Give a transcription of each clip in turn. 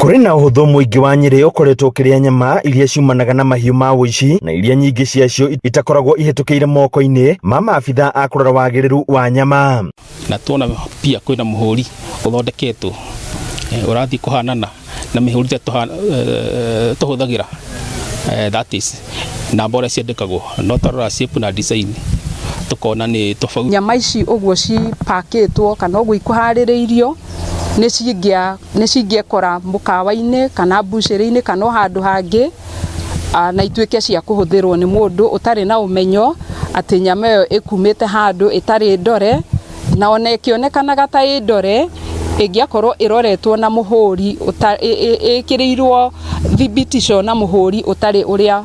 Kũrĩ na ũhũthũ mũingĩ wa Nyĩrĩ ũkoretwo ũkĩrĩa nyama iria ciumanaga na mahiũ ma ũici na iria nyingĩ ciacio itakoragwo ihĩtũkĩire moko-inĩ ma maabitha a kũrora wagĩrĩru wa nyama. Na tuona pia kwĩna mũhũri ũthondeketwo ũrathiĩ kũhanana na mĩhũri ĩrĩa tũhũthagĩra, that is namba ũrĩa ciandĩkagwo, no twarora shape na design tũkona nĩ tofauti. Nyama ici ũguo cipakĩtwo kana ũguo ikũharĩrĩirio nĩ cingĩekora mũkawa-inĩ kana mbucĩrĩ-inĩ kana o handũ hangĩ, na ituĩke cia kũhũthĩrwo nĩ mũndũ ũtarĩ na ũmenyo atĩ nyama ĩyo ĩkumĩte handũ ĩtarĩ ndore, na ona ĩkĩonekanaga ta ĩ ndore, ĩngĩakorwo ĩroretwo na mũhũri, ĩkĩrĩirwo thibitisho na mũhũri ũtarĩ ũrĩa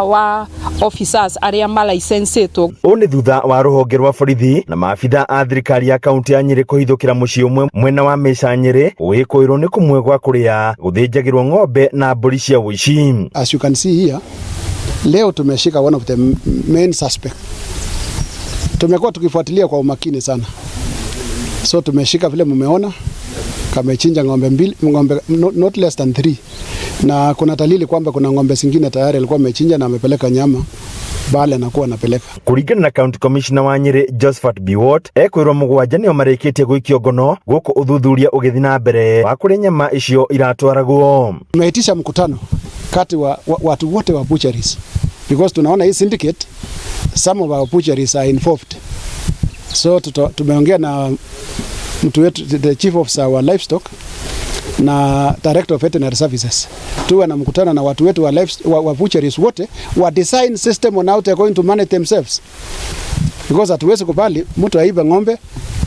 wa officers arĩa malicensĩtwo. Ũũ nĩ thutha wa rũhonge rwa borithi na maabitha a thirikari ya kaunti ya Nyĩrĩ kũhithũkĩra mũciĩ ũmwe mwena wa Mĩca Nyĩrĩ wĩkũĩrwo nĩ kũmwe gwa kũrĩa gũthĩnjagĩrwo ng'ombe na mbũri cia ũici. As you can see here, leo tumeshika one of the main suspect. Tumekuwa tukifuatilia kwa umakini sana. So tumeshika, vile mmeona, kamechinja ng'ombe mbili, ng'ombe not less than three, na kuna dalili kwamba kuna ng'ombe zingine tayari alikuwa amechinja na amepeleka nyama bale anakuwa anapeleka. Kũringana na County Commissioner wa Nyĩrĩ Josephat Biwott, ekwĩrwo 7 nĩo marĩkĩtie gũikio ngono gũkũ ũthuthuria ũgĩthiĩ na mbere wa kũrĩa nyama icio iratwaragwo. Tumeitisha mkutano kati wa watu wote wa butcheries because tunaona hii syndicate, some of our butcheries are involved. So tumeongea na mtu wetu, the chief officer wa livestock na director of veterinary services, tuwe na mkutano na watu wetu wa butcheries wote wa design system on how they are going to manage themselves, because hatuwezi kubali mtu aibe ng'ombe.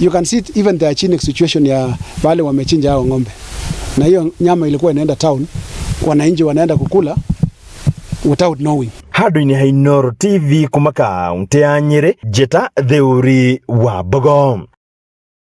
You can see it, even the hygienic situation ya wale wamechinja hao ng'ombe, na hiyo nyama ilikuwa inaenda town, wananchi wanaenda kukula without knowing. Handũ-inĩ ha Inooro TV kuma kaunti ya Nyĩrĩ, njĩta Theuri wa Mbogo.